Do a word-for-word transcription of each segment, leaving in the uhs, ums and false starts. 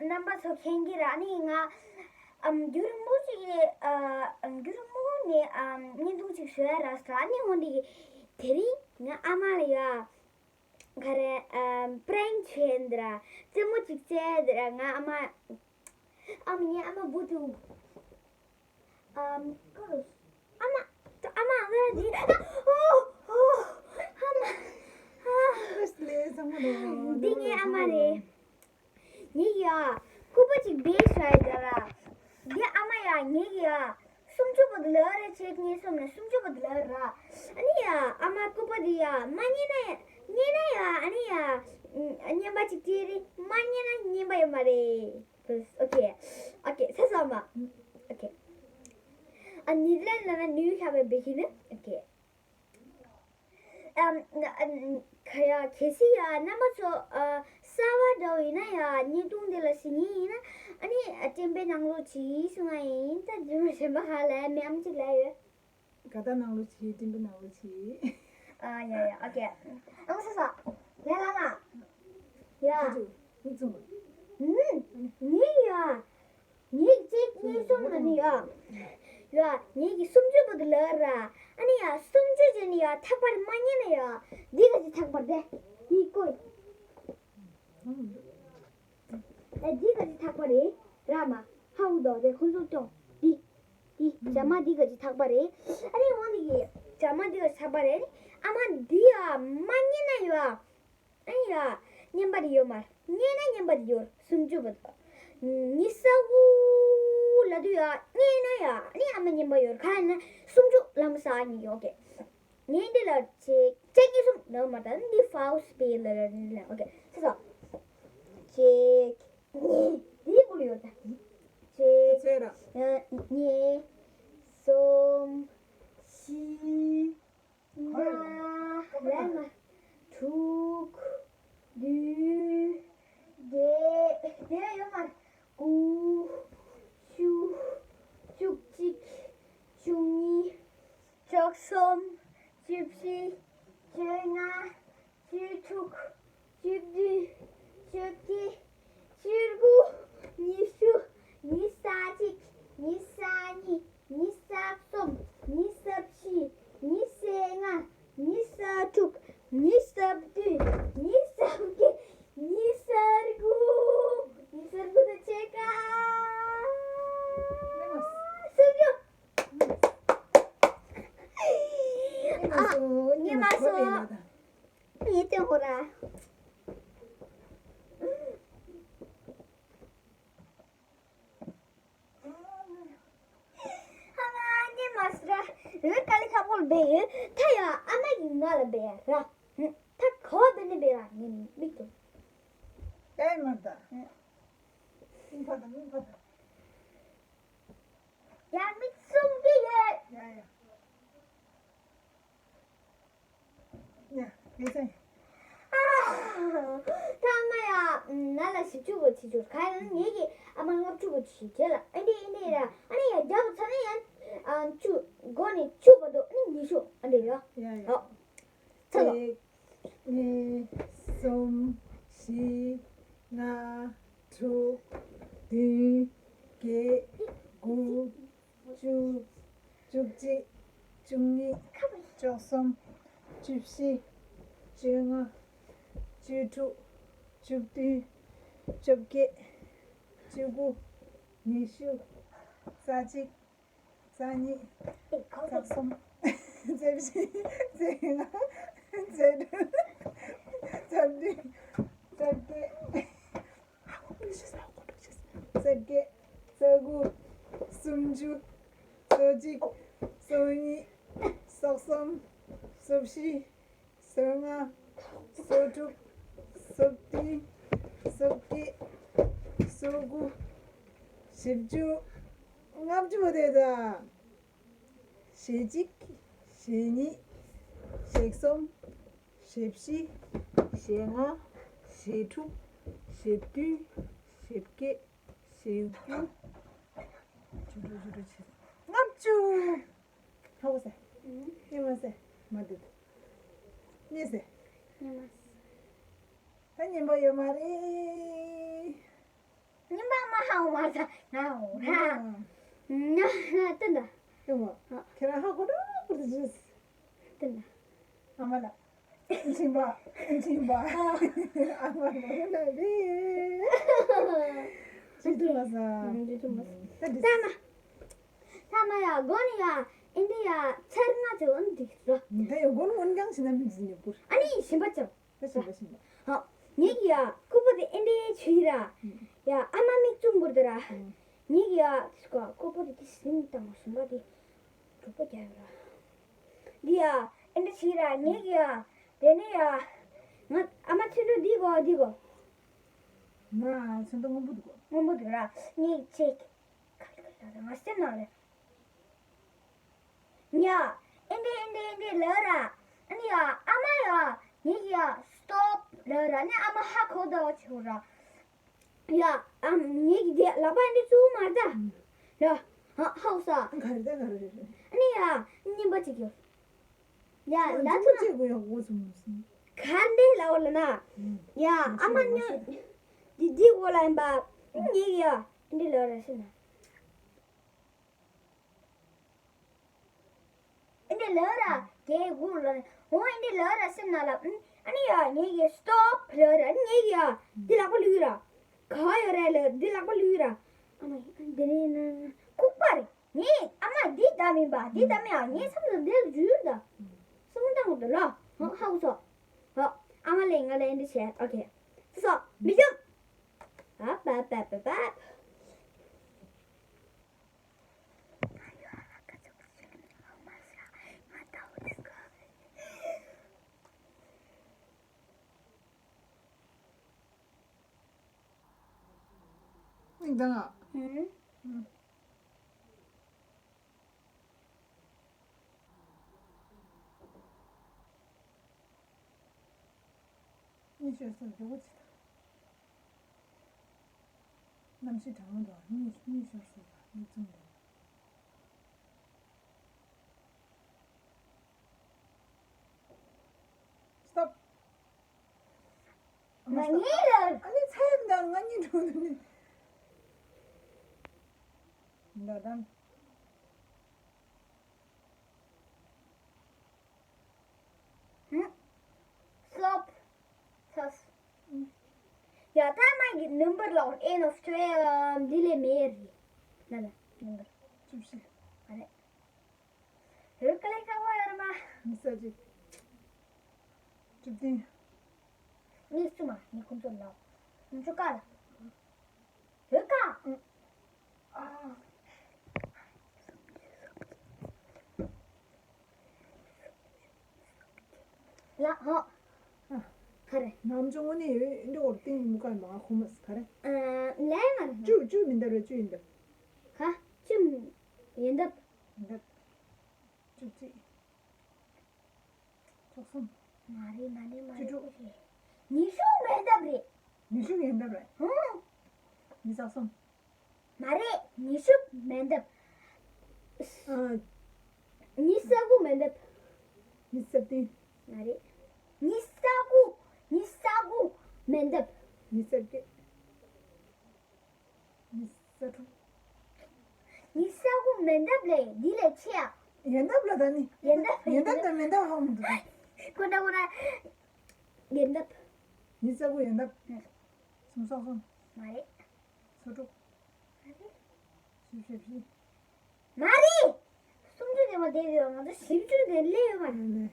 རྣམ་པ་ཚོ་མཁྱེན་གྱི་རེད། ཨ་ནི་ང་ཨམ་རྒྱུན་རིང་པོ་ཅིག་ཨ་རྒྱུན་རིང་པོ་ནས་ཨམ་བརྙན་ཐུང་ཅིག་བཟོ་ཡ་རག་སོང་། ཨ་ནི་འོ་འདི་གི་དེ་རིང་ང་ཨ་མ་ལ་ཡ་ག་རེ་ཨམ་པྲེང་བྱས་འདི་ར་རྩེད་མོ་ཅིག་རྩེ་འདི་ར། ང་ཨ་མ་ཨ་མ་ངའི་ཨ་མ་བུ་དུ། ཨམ། ཀོ་རུ། ཨ་མ། ཨ་མ་ང་འདི། ཨ། ཨོ། ཨོ། ཨ་མ། ཨ། ལས་བཟང་མོ་ལོ། འདི་ངའི་ཨ་མ་རེད། ངས་ཡ་སྐུད་པ་ཅིག་སྦས་བཞག་ཡོད་ར། འདི་ཨ་མ་ཡ་ངས་ཡ་སུམ་ཅུ་བོ་དེ་ལ་རེ་ཆེད་ངས་སོམ་ན་སུམ་ཅུ་བོ་དེ་ལ་ར། ཨ་ནི་ཡ་ཨ་མ་སྐུད་པ་འདི་ཡ་མ་རྙེད་ན་ཡ་རྙེད་ན་ཡ་ཨ་ནི་ཡ་རྙེད་པ་ཅིག་སྟེར་རེད། མ་རྙེད་ན་རྙེད་པ་ཡོད་མ་རེད། ཨོ་ཁེ། ཨོ་ཁེ། ས་ས་མ། ཨོ་ཁེ། ཨ་ནི་ལན་ལ་ན་ནུས་ཤ་བའི་བེ་ཁི་ནི། ཨོ་ཁེ། ཨམ། ཨ། ཁ་ཡ་གལ་སྲིད་ཡ་རྣམ་པ་ཚོ་ཨ་གསར་པ་འདྲ་བོ་ཡིན་ན་ཡ་བརྙན་ཐུང་འདི་ལ་གཟིགས་མཁན་ཡིན་ན་ཨ་ནི་སྤྲིན་པའི་ནང་ལོགས་བྱིས་གསུང་ང་ཡིན། ད་རྗེས་མ་གཞན་པ་ཧ་ལས་མེད་ཨམ་ཅིག་ལ་ཡོད། ག་ད་ནང་ལོགས་བྱིས། སྤྲིན་པའི་ནང་ལོགས་བྱིས། ཨ་ཡ་ཡ། ཨོ་ཁེ། ཨང་ས་ས། ལས་ལ་ང་། ཡ། ཁྱེད་ཚོ་མིག་བཙུམ་པ། ཨུམ། ངས་ཡ། ངས་གཅིག་གཉིས་གསུམ་ལ་ནི་ཡ། ཡ། ངས་ཀྱི་སུམ་ཅུ་བོ་དེ་ལ་ར། ཨ་ནི་ཡ་སུམ་ཅུ་ཅན་ནི་ཡ་ཐག་པར་མ་རྙེད་ན་ཡ། འདི་ག་ཅི་ཐག་པར་དེ། འདི་ཀོ། ཨ་འདི་ག་ཅི་ཐག་པ་རེད། ར་མ། ཧ་འུ་དོ་རེ་ཁོང་ཚོ་སྐྱོང་། འདི། འདི་ཇ་མ་འདི་ག་ཅི་ཐག་པ་རེད། ཨ་ནི་འོ་འདི་གི་ཇ་མ་འདི་ག་ཅི་ཐག་པ་རེད། ཨ་མ་འདི་ཡ་མ་རྙེད་ན་ཡ། ཨ་ཡ། རྙེད་པ་དེ་ཡོད་མ་རེད། རྙེད་ན་རྙེད་པ་དེ་ཡོད་རེད། སུམ་ཅུ་བོ་དེ། ཉི་ཤུ་དགུ་ལ་དུ་ཡ་རྙེད་ན་ཡ་ཨ་ནི་ཨ་མ་རྙེད་པ་ཡོད་རེད། ག་ཡིན་ན་སུམ་ཅུ་ལམ་ས་ཉི་ཡོད་གི། ངས་འདི་ལ་ཅིག་ཅིག་གཉིས་གསུམ་ལ་མ་ད་འདི་ཧྥའོ་སི་པེ་ལ་ལ་ལ། ཨོ་ཁེ། ས་ས། ཅིག་གཉིས། འདི་བུ་ཡོད་ད། ཅིག་ཚེ་ར། གཉིས། གསུམ། བཞི། ལྔ། ལྔ། དྲུག་བདུན། བརྒྱད། དེ་ཡོད་མ་རེད། དགུ། བཅུ། བཅུ་གཅིག་བཅུ་གཉིས། བཅུ་གསུམ། བཅུ་བཞི། བཅོ་ལྔ། བཅུ་དྲུག་བཅུ་བདུན། བཅོ་བརྒྱད། བཅུ་དགུ། ཉི་ཤུ། ཉི་ཤུ་རྩ་གཅིག་ཉི་ཤུ་རྩ་གཉིས། ཉི་ཤུ་རྩ་གསུམ། ཉི་ཤུ་རྩ་བཞི། ཉི་ཤུ་རྩ་ལྔ། ཉི་ཤུ་རྩ་དྲུག་ཉི་ཤུ་རྩ་བདུན། ཉི་ཤུ་རྩ་བརྒྱད། ཉི་ཤུ་རྩ་དགུ་ཉི་ཤུ་རྩ་དགུ་དང་ཕྱེད་ཀ་སུམ་ཅུ། ཉི་མ་སོ། ཉི་མ་སོ། ཉི་སྟོན་ཧོ་ར། ཨ་མ་ཉི་མ་སོ་ར། རི་ཀ་ལི་ཁ་པོ་ལ་བེ་ཡོད། ཐ་ཡ་ཨ་མ་ཡིན་ང་ལ་བེ་ར། ཐ་ཁོ་བེ་ནི་བེ་ར་ཉི་མི་ཏོ། ཨེ་མ་ད། མི་ཕ་ད་མི་ཕ་ད། ཡ་མི་གསུང་གི་ཡོད། ཡ་ཡ། ཡ་ཡ་ཟེར། ཨ། ཐ་མ་ཡ་ང་ལ་བཞི་བཅུ་བོ་བྱེད་རྒྱུ་ག་ཡིན་ངེད་ཀྱི་ཨ་མ་ལྔ་བཅུ་བོ་བྱེད་རྒྱུ་ལ་ཨ་འདི་ཨ་འདི་ཡ་ཨ་ནི་ཡ་རྒྱབ་ཚ་ནི་ཡ་ཨ་བཅུ་མགོ་ནི་བཅུ་བ་དོ་ཨ་ནི་ཉི་ཤུ་ཨ་འདི་ཡ། ཡ་ཡ། ཨོ། ཚ་ལོ། གཅིག་གཉིས། གསུམ། བཞི། ལྔ། དྲུག་བདུན། བརྒྱད། དགུ། བཅུ། བཅུ་གཅིག་བཅུ་གཉིས། བཅུ་གསུམ། བཅུ་བཞི། བཅོ་ལྔ། བཅུ་དྲུག་བཅུ་བདུན། བཅོ་བརྒྱད། བཅུ་དགུ། ཉི་ཤུ། རྩ་གཅིག་རྩ་གཉིས། རྩ་གསུམ། རྩ་བཞི། རྩ་ལྔ། རྩ་དྲུག་རྩ་བདུན། རྩ་བརྒྱད། རྩ་བརྒྱད། རྩ་དགུ། སུམ་ཅུ། སོ་གཅིག་སོ་གཉིས། སོ་གསུམ། སོ་བཞི། སོ་ལྔ། སོ་དྲུག་སོ་བདུན། སོ་བརྒྱད། སོ་དགུ། བཞི་བཅུ། ལྔ་བཅུ་བ་དེ་དང་། ཞེ་གཅིག་ཞེ་གཉིས། ཞེ་གསུམ། ཞེ་བཞི། ཞེ་ལྔ། ཞེ་དྲུག་ཞེ་བདུན། ཞེ་བརྒྱད། ཞེ་དགུ། ཅུ་ཅུ་ཅུ་ཅུ་ཆེ། ལྔ་བཅུ། ཧ་གོ་སེ། ཨུམ། ཉི་མ་སེ། མ་དེ་དེ། ཉི་སེ། ཉི་མ་སེ། ད་ཉན་པ་ཡོད་མ་རེད། ཉིན་པ་མ་ཧ་མ་ད་ང་འོ་ར། ཉ་ཏན་ད། ཡོང་བ། ཁྱེད་རང་ཧ་གོ་འགྲོ་གོ་འདུག་ཟེར། ཏན་ད། ཨ་མ་ལ། ཨིན་ཆིན་པ། ཨིན་ཆིན་པ། ཨ་མ་ལ་ལ་རེད། ཅི་ཐུབ་མ་ས། ཅི་ཐུབ་མ་ས། ད་འདི། ད་མ། ད་མ་ཡ་གོ་ནི་ཡ་ཨིན་དི་ཡ་ཚར་ང་ཚོ་ཨིན་དི་ར། ད་ཡ་གོ་ནི་འོན་ཀྱང་ཤི་ན་མི་ཟིན་ཡོད་པུར། ཨ་ནི་ཤིན་པ་ཅོ། ད་ཤིན་པ་ཤིན་པ། ཧ། ངེད་ཀྱི་ཡ་ཁུ་པོ་དེ་ཨིན་དི་ཆུ་ཡི་ར། ཡ་ཨ་མ་མིག་བཙུམ་པུར་དེ་ར། ངེད་ཀྱི་ཡ་ཁུ་པོ་དེ་དེ་ཟིན་དང་ཤིན་པ་དེ། གྲོད་པ་རྒྱག་ཡོད་ར། འདི་ཡ། ཨེ་འདྲ་ཞིག་ར་ངེད་ཀྱི་ཡ། དེ་ནས་ཡ། ང་ཨ་མ་ཚོན་མདོག་འདི་གོ་འདི་གོ། ང་ཚོན་མདོག་སྔོན་པོ་འདུག་གོ། སྔོན་པོ་འདུག་ར་ངེད་ཅིག་ཁ་ལི་ཁ་ལི་ང་སེམས་ནང་ལ། ཉ། ཨེ་འདྲ་ཨེ་འདྲ་ཨེ་འདྲ་ལབ་ར། ཨ་ནི་ཡ་ཨ་མ་ཡ་ངེད་ཀྱི་ཡ་སི་ཊོབ་ལབ་ར་ནི་ཨ་མ་ཧ་གོ་ད་བ་ཆེ་བོ་ར། ཡ། ཨ། ངེད་ཀྱི་དེ་ལག་པ་འདི་བཙུགས་མ་ད། ཡ། ཧ་ཧའུ་ས། ག་རེ་ད་ག་རེ་རེད། ཨ་ནི་ཡ། རྔན་པ་ཅིག་ཡོད། ཡ། ལ་ཐུ་ཅིག་གོ་ཡ་འོ་ཙམ་མོ་སི། ག་འདི་ལ་འོ་ལ་ན། ཡ། ཨ་མ་ཉོ། འདི་འདི་འོ་ལ་ཡིན་པ། ངེད་ཀྱི་ཡ། འདི་ལ་ར་སི་ན། ཨེ་འདྲ་ལབ་ར། རྒྱལ་སྒོ་ལ་འོ་ཨེ་འདྲ་ལབ་ར་སེམས་ནང་ལ། ཨ་ནི་ཡ་ངེད་ཀྱི་སི་ཊོབ་ལབ་ར་ངེད་ཀྱི་ཡ་འདི་ལག་པ་ལུས་ར། ག་ཡོད་ར་ལབ་འདི་ལག་པ་ལུས་ར། ཨ་མ་འདི་ནས་ན་ཁུག་པ་རེད། ངས་ཨ་མ་འདི་ད་མིན་པ་འདི་ད་མིན་ཨ་ངས་བསམ་ཚུལ་འདི་ལ་འཇུས་ད། སེམས་ནང་དུ་ལ་ཧ་གོ་སོང་། ཧ། ཨ་མ་ལས་ང་ལ་ཨེ་འདྲ་བྱས། ཨོ་ཁེ། སོ་སོ་མི་འཇུག་ཨ་པ་པ་པ་པ། མིག་གདངས་ཨ། ཨུམ། གཉིད་ཤོར་སོང་། རྒྱུ་བོ་ཆེ་དང་། གནམ་གཤིས་གྲང་མོ་དང་གཉིད་གཉིད་ཤོར་སོང་། ཡ་མིག་བཙུམ་དང་། སི་ཊོབ། ང་གཉིད་ལ། ཨ་ནི་ཚ་ཡབ་དང་ང་གཉིད་འགྲོ་ནི། ད་དང་། ཧུམ། སི་ཊོབ། ཚ། ཡ་ད་མ་གི་ནམ་བར་ལ་ཨེན་ཨོཕ་ཊུ་ཝེལ་འདི་ལས་མེད་རེད། ལ་ལ་ནམ་བར། བཅུ་བཞི། ཨ་རེ། རུ་ཀ་ལེ་ཁ་བ་ཡོད་མ། མི་ས་ཅིག་བཅུ་བདུན། ངས་བཅུ་མ་ངས་ཁོང་ཚོ་ལ། ཉི་ཤུ་ཀ་ལ། རུ་ཀ་ཨ། ལ་ཧོ། ཨ། ག་རེ། ནམ་ཅོ་དངོས་གནས་ཡོད་འདི་འོར་ཏིང་མུ་ཀ་མ་ཁོ་མ་ག་རེ། ཨ། ལས་ང་རེ། བཅུ་བཅུ་མི་འདབ་རེ་བཅུ་ཡིན་འདབ། ག་བཅུ་ཡིན་འདབ། ཡིན་འདབ། བཅུ་གཅིག་བཅུ་གསུམ། མ་རེད་མ་རེད་མ་རེད། བཅུ་དྲུག་ཉི་ཤུ་མེད་འདབ་རེད། ཉི་ཤུ་ཡིན་འདབ་རེད། ཧུང་། ཉི་ཤུ་གསུམ། མ་རེད། ཉི་ཤུ་མེད་འདབ། ཨ། ཉི་ཤུ་དགུ་མེད་འདབ། ཉི་ཤུ་བདུན། མ་རེད། ཉི་ཤུ་དགུ། ཉི་ཤུ་དགུ་མེད་འདབ། ཉི་ཤུ་བརྒྱད། ཉི་ཤུ་དྲུག་ཉི་ཤུ་དགུ་མེད་འདབ་ལས་འདི་ལས་ཆེ་ཡ། ཡོན་འདབ་ལ་ད་ནི། ཡོན་འདབ། ཡོན་འདབ་དང་མེད་འདབ་ཧ་མི་འདུག་ཁོ་ན་ཁོ་ན། ཡོན་འདབ། ཉི་ཤུ་དགུ་ཡོན་འདབ། སུམ་སོ་གསུམ། མ་རེད། སོ་དྲུག་བཞི་བཅུ་ཞེ་བཞི། མ་རེད། སུམ་ཅུ་དེ་མ་བསྡད་ཡོད། ང་ཚོ་བཞི་བཅུ་དེ་སླེབས་ཡོད་མ་རེད།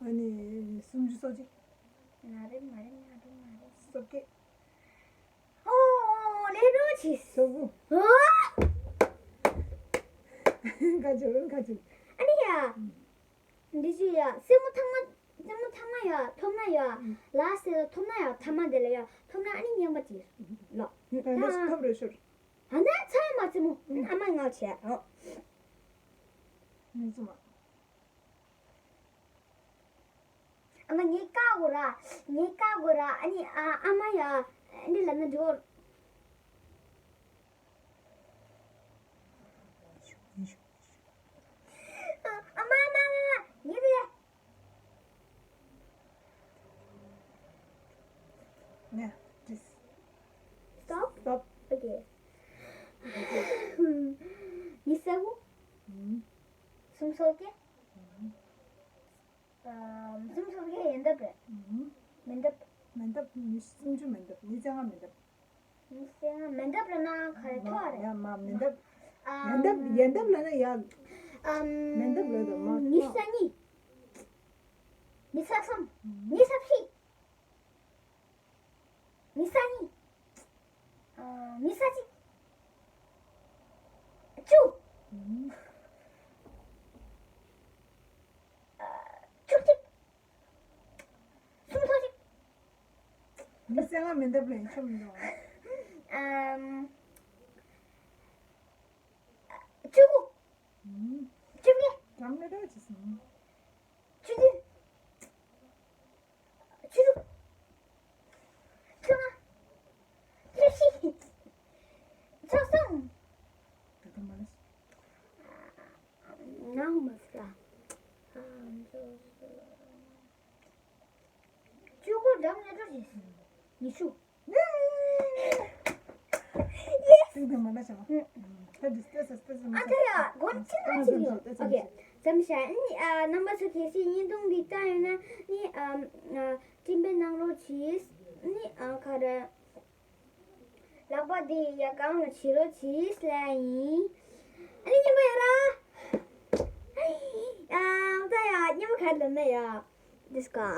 ཨ་ནི་སུམ་ཅུ་སོ་གཅིག་མ་རེད་མ་རེད་མ་རེད་མ་རེད། སོ་བརྒྱད། ཨོ་ལེ་རོ་ཆིས། སོ་དགུ། ཨོ། ཁ་ཆུ་ཁ་ཆུ། ཨ་ནི་ཡ། འདི་ཅི་ཡ། སེན་མོ་ཐང་མ། སེན་མོ་ཐང་མ་ཡ་ཐོབ་ན་ཡ། ལ་སེ་ཐོབ་ན་ཡ། ཐ་མ་དེ་ལ་ཡ་ཐོབ་ན་ཨ་ནི་ཉན་པ་ཅིག་ལ། ད་འདི་ཐོབ་རེ་ཤོར། ཨ་ན་ཚ་མ་ཚེ་མོ། ཨ་མ་ང་ཆེ་ཨ། མི་ཚུ་མ། ཨ་མ་ངའི་ཀ་གོ་ར། ངའི་ཀ་གོ་ར། ཨ་ནི་ཨ་ཨ་མ་ཡ། ཨ་ནི་ལ་ན་འགྲོ། ཨ་མ་ཨ་མ་ཨ་མ་ངའི་དེ། ནེ་ཏིས། Stop. Stop. ཨོ་ཀེ། ཉི་ཤུ་རྩ་དགུ། སུམ་ཅུ་སོ་བརྒྱད། སུམ་ཅུ་སོ་བརྒྱད་ཡོན་འདབ་རེད། མེ་འདབ། མེ་འདབ་ཉི་ཤུ་སུམ་ཅུ་མེ་འདབ། ཉི་ཤུ་རྩ་ལྔ་མེ་འདབ། ཉི་ཤུ་རྩ་ལྔ་མེ་འདབ་ལབ་ན་ག་རེ་ཐོག་རེད། ཡ་མ་མེ་འདབ། ཡོན་འདབ། ཡོན་འདབ་ལབ་ན་ཡ། མེ་འདབ་ལབ་དང་མ། ཉི་ཤུ་རྩ་གཉིས། ཉི་ཤུ་རྩ་གསུམ། ཉི་ཤུ་རྩ་བཞི། ཉི་ཤུ་རྩ་གཉིས། ཉི་ཤུ་རྩ་གཅིག། བཅུ། བཅུ་གཅིག། སུམ་ཅུ་སོ་གཅིག། ཉི་ཤུ་རྩ་ལྔ་མེ་འདབ་ལ་ཡིན་ཆོག་མི་འདུག་ཨམ། བཅུ་དགུ། བཅུ་བརྒྱད། གྲངས་མེད་འདྲ་བ་ཅིག་སོང་། བཅུ་བདུན། བཅུ་དྲུག། བཅུ་ལྔ། བཅུ་བཞི། བཅུ་གསུམ། ད་ལྟ་མ་རེད། ནང་མ་སྲིད་ཨ། བཅུ་དགུ་འགྲམ་ནས་འགྲོ་བྱེད། ཉི་ཤུ། ཡེ། ཏིང་ཏིང་མ་ན་བྱ་བ། ཨ་ད་ཡ་སྒོ་ཕྱི་ནང་གཅིག་ཡོད། ཨོ་ཁེ། མཚམས་བཞག་ཨ་ནི་ཨ་རྣམ་པ་ཚོ་གལ་སྲིད་བརྙན་ཐུང་འདི་ལྟ་ཡོད་ན་ནི་ཨ་ཨ་སྤྲིན་པའི་ནང་ལོགས་ཀྱིས་ནི་ཨ་ག་རེ། ལག་པ་འདི་ཡ་གང་ལ་བྱི་རོ་བྱིས་ལ་ཡིན། ཨ་ནི་སྙན་པོ་ཡོད་ར། ཨ་ད་ཡ་སྙན་པོ་ག་རེ་ལབ་ན་ཡ། འདི་སྐ་ཨ་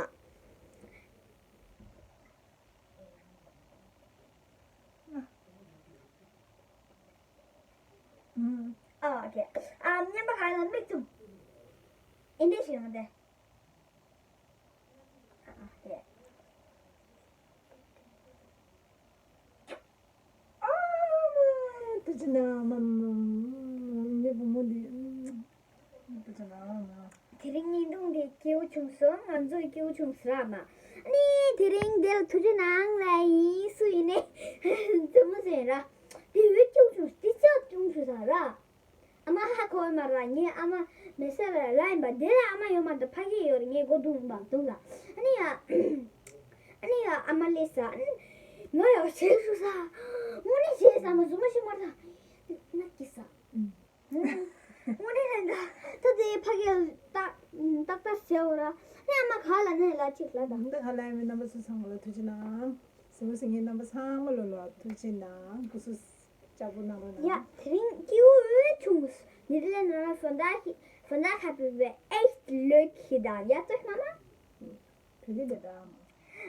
ཨོ་ཁེ། ཨ་སྙན་པོ་ག་རེ་ལབ་མིག་བཙུམ། ཨེ་འདྲས་ཞིག་ཡོང་སྟེ། ཨ་མ། ཐུགས་རྗེ་གནང་། མ་མ་མ་མེ་བུ་མོ་འདི། ཐུགས་རྗེ་གནང་། དེ་རིང་བརྙན་ཐུང་འདི་སྐྱིད་པོ་བྱུང་སོང་། ང་ཚོ་སྐྱིད་པོ་བྱུང་ཟེར་ར་མ། ཨ་ནི་དེ་རིང་འདི་ལ་ཐུགས་རྗེ་གནང་ལ་ཡིན། སུ་ཡིན་ནའི་རྩེད་མོ་ཟེར་ར། དེ་འུ་སྐྱིད་པོ་བྱུང་། དེ་ཅག་བྱུང་ཟེར་ར། ཨ་མ་ཧ་གོ་བ་མ་ར། ངའི་ཨ་མ་མེ་སེ་ལ་ལ་ཡིན་པ། དེ་ལ་ཨ་མ་ཡོད་མ་རེད། ཕ་གི་ཡོད་རེད། ངའི་སྒོ་རྡུང་བ་རྡུང་ལ། ཨ་ནི་ཡ། ཨ་ནི་ཡ་ཨ་མ་སླེབས་ས། ཨ་ནི་ང་ཡ་བྱས་ཞུ་ས། དངོས་གནས་བྱས་ས་མ་བཟོ་མ་ཤེས་མ་ར། ན་སྐྱིད་ས། དངོས་གནས་ལ་འདྲ། ད་དེ་ཕ་གི་ཏག་ཏག་ཏག་བྱས་འོ་ར། ཨ་ནི་ཨ་མ་ག་ལ་ནས་ལ་གཅིག་ལ་དང་། ད་ག་ལ་ཡིན་མིན་རྣམ་པ་ཚོ་ཚང་མ་ལ་ཐུགས་རྗེ་གནང་། གཟིགས་མོ་གཟིགས་མཁན་རྣམ་པ་ཚང་མ་ལོ་ལོ་ཐུགས་རྗེ་གནང་། སྐུ་གཟུགས། ལྕགས་པོ་གནང་རོགས་ཡ། གནང་། དེ་རིང་སྐྱིད་པོ་བྱུང་། ཉི་ཟླ་ལ་ན་ན་བཟོ་ལྟ་ཞིག་བཟོ་ལྟ་ཁ་པི་བའི་ཨེ་ལོས་ཁི་དང་ཡ་ཏོ་མ་མ། བོད་སྐད་དེ་འདྲ་མོ།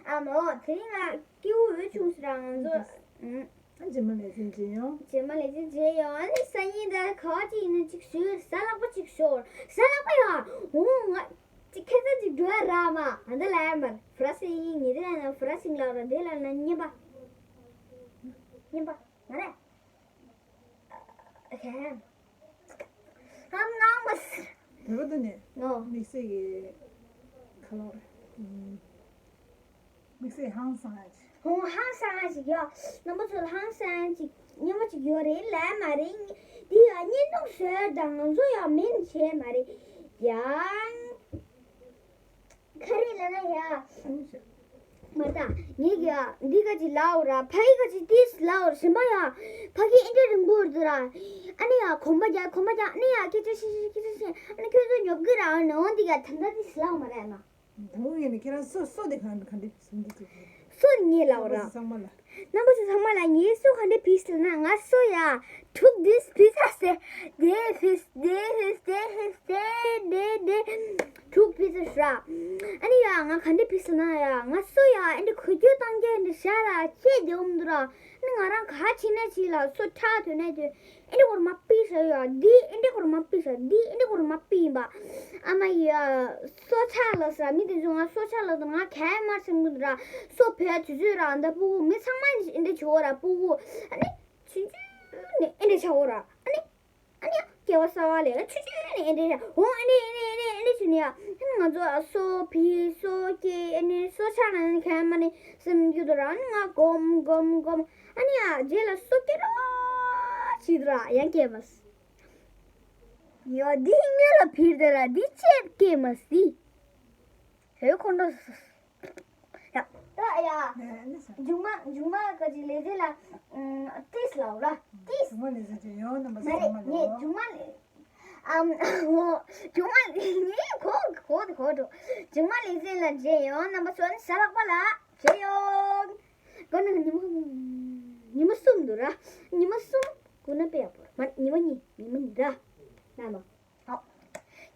ཨ་མོ། དེ་རིང་ང་སྐྱིད་པོ་བྱུང་ཟེར་ར། ང་ཚོ། ཨ་རྗེས་མ་ལས་ཚན་མཇལ་ཡོང་། རྗེས་མ་ལས་ཚན་མཇལ་ཡོང་། ཨ་ནི་སང་ཉིན་ད་ག་བ་ཅིག་ཡིན་ན་ཅིག་ཞུ། གཟའ་ལྷག་པ་ཅིག་ཞོར། གཟའ་ལྷག་པ་ཡ། འོ་ང་ཅིག་ཁ་སང་ཅིག་འགྲོ་ཡ་ར་མ། ཨ་ད་ལ་ཡ་མ། ཧྥ་རན་སི་ཡིན། ཉི་ཟླ་ན་ཧྥ་རན་སི་ལ་ར། དེ་ལ་ན་རྔན་པ། རྔན་པ། ང་རེད། ཨ་ཁེ། ཧམ་ནང་མ་སི། བོད་པ་དེ་ནི། ནོ། དམིགས་བསལ་གྱི་ཁ་ལོ་རེད། དམིགས་བསལ་ཧང་སང་ཡ་ཅིག་ཧོང་ཧང་སང་ཡ་ཅིག་ཡོད། རྣམ་པ་ཚོ་ལ་ཧང་སང་ཡ་ཅིག་རྙིང་པ་ཅིག་ཡོད་རེད་ལབ་མ་རེད། འདི་ཡང་བརྙན་ཐུང་བཟོས་དང་ང་ཚོ་ཡང་མིན་བྱས་མ་རེད། ཡང་། ག་རེ་ལབ་ན་ཡ། མ་ད། ངས་ཀྱི་འདི་ག་ཅིག་ལའོ་ར། ཕ་གི་ག་ཅིག་ཏིས་ལའོ་ར། ཞིམ་པ་ཡ། ཕ་གི་ཨིན་དྲ་རིང་པོ་རེད་ར། ཨ་ནི་ཡ་གོམ་པ་རྒྱག་གོམ་པ་རྒྱག་ཨ་ནི་ཡ་སྐད་ཆ་བཤད་བཤད་སྐད་ཆ་བཤད། ཨ་ནི་ཁྱོད་ཚོ་ཉོབ་གི་ར། ཨ་ནི་འོ་འདི་ག་ད་ད་ཏིས་ལའོ་མ་ར་ཨ་མ། ད་ངས་ནི་ཁྱེད་རང་སོ་སོ་དེ་ག་ག་འདྲ་བཟུང་གི་འདུག་སོ་ངས་ལའོ་ར། རྣམ་པ་ཚོ་ཚང་མ་ལ། རྣམ་པ་ཚོ་ཚང་མ་ལ་ངའི་སོ་ག་འདྲ་ཕིས་ལ་ན། ང་སོ་ཡ་དྲུག་ཏིས་ཕིས་ཨ་སེ། དེ་ཕིས་དེ་ཕིས་དེ་ཕིས་དེ་དེ་དེ་དྲུག་ཕིས་ཨ་ཤ། ཨ་ནི་ཡ་ང་ག་འདྲ་ཕིས་ལ་ན་ཡ། ང་སོ་ཡ་ཨེ་འདྲ་འགུལ་སྐྱོད་བཏང་རྒྱུ་ཨེ་འདྲ་ཤ་ལ་ཆེ་དེ་འོང་འདུག་ར། ཨ་ནི་ང་རང་ག་བྱེད་ན་བྱེད་ལ་སོ་ཁྲག་དོན་ན་དོན། ཨེ་འདྲ་གོར་མ་པི་ཤ་ཡ། འདི་ཨེ་འདྲ་གོར་མ་པི་ཤ། འདི་ཨེ་འདྲ་གོར་མ་པི་ཡིན་པ། ཨ་མ་ཡ། སོ་ཆག་ལ་ཟ། མི་དེ་ཚོ་ང་སོ་ཆག་ལ་ཟ། ང་ག་མ་སེམས་ཀྱི་འདུག་ར། སོ་བོད་དུས་ཚོད་ར། འདི་ཕྲུ་གུ་མི་ཚང་མ་ཨེ་འདྲ་བྱེད་གོ་ར། ཕྲུ་གུ་ཨ་ནི་ཆུང་ཆུང་ནས་ཨེ་འདྲ་བྱེད་གོ་ར། ཨ་ནི་ཨ་ནི་སྐྱེ་བ་གསར་པ་ལས་ཆུང་ཆུང་ནས་ཨེ་འདྲ་བྱེད། འོ་ཨ་ནི་ཨ་ནི་ཨ་ནི་ཨ་ནི་བྱེད་ནས་ཡ། ཨ་ནི་ང་ཚོ་སོ་ཕི་སོ་སྐྱེ་ཨ་ནི་སོ་ཆག་ལ་ནི་ག་མ་ནི་སེམས་ཀྱི་འདུག་ར། ཨ་ནི་ང་གོམ་གོམ་གོམ། ཨ་ནི་ཡ་རྗེས་ལ་སོ་སྐྱེ་རོགས་བྱེད་འདུག་ར། ཡང་སྐྱེ་བ། ཡོ། འདི་སྔོན་ལ་ཕིར་དེ་ལ་འདི་ཅེར་སྐྱེས་མ་སི། ཧེ་ཁོང་ཁྲོ་སོ་སོ། ཡ། ད་ཡ། མཇུག་མ་མཇུག་མ་ག་ཅིག་ལས་དེ་ལ་ཏིས་ལ། མ་རེད། ངས་མཇུག་མ་ལས། ཨམ། ཨོ། མཇུག་མ་ལས། ངས་གོ་གོ་གོ་འགྲོ། མཇུག་མ་ལས་ཟིན་ལ་མཇལ་ཡོང་། རྣམ་པ་ཚོ་ནི་གཟའ་ལྷག་པ་ལ་མཇལ་ཡོང་། དགོང་ན་ཉི་མ། ཉི་མ་གསུམ་འདུག་ར། ཉི་མ་གསུམ་དགོང་ན་དཔེ་ཡག་པོ་རེད། མ་ཉི་མ་གཉིས། ཉི་མ་གཉིས་ར། ན་མ། ཨོ།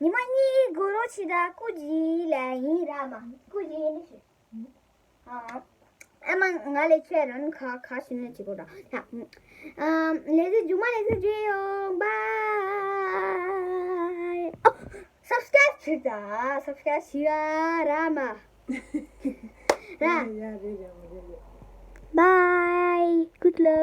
ཉི་མ་གཉིས་གོ་རོ་ཆི་ད་ཀུ་ཇི་ལ་ཡིན་ར་མ། ཀུ་ཇི་ཡིན་ནི་ཤི། ཨ་མ་ང་ལས་ཁྱེད་རང་ཁ་ཁ་ཤུན་ནས་བྱེད་དགོས་ར། ཨ་ལས་ཟིན་མཇུག་མ་ལས་ཟིན་བརྗེད་ཡོང་། བཱའི། ཨོ། སབ་སི་ཀ་རེབ་བྱེད་ད། སབ་སི་ཀ་རེབ་བྱེད་ཡ་ར་མ། ར། བཱའི། Good luck.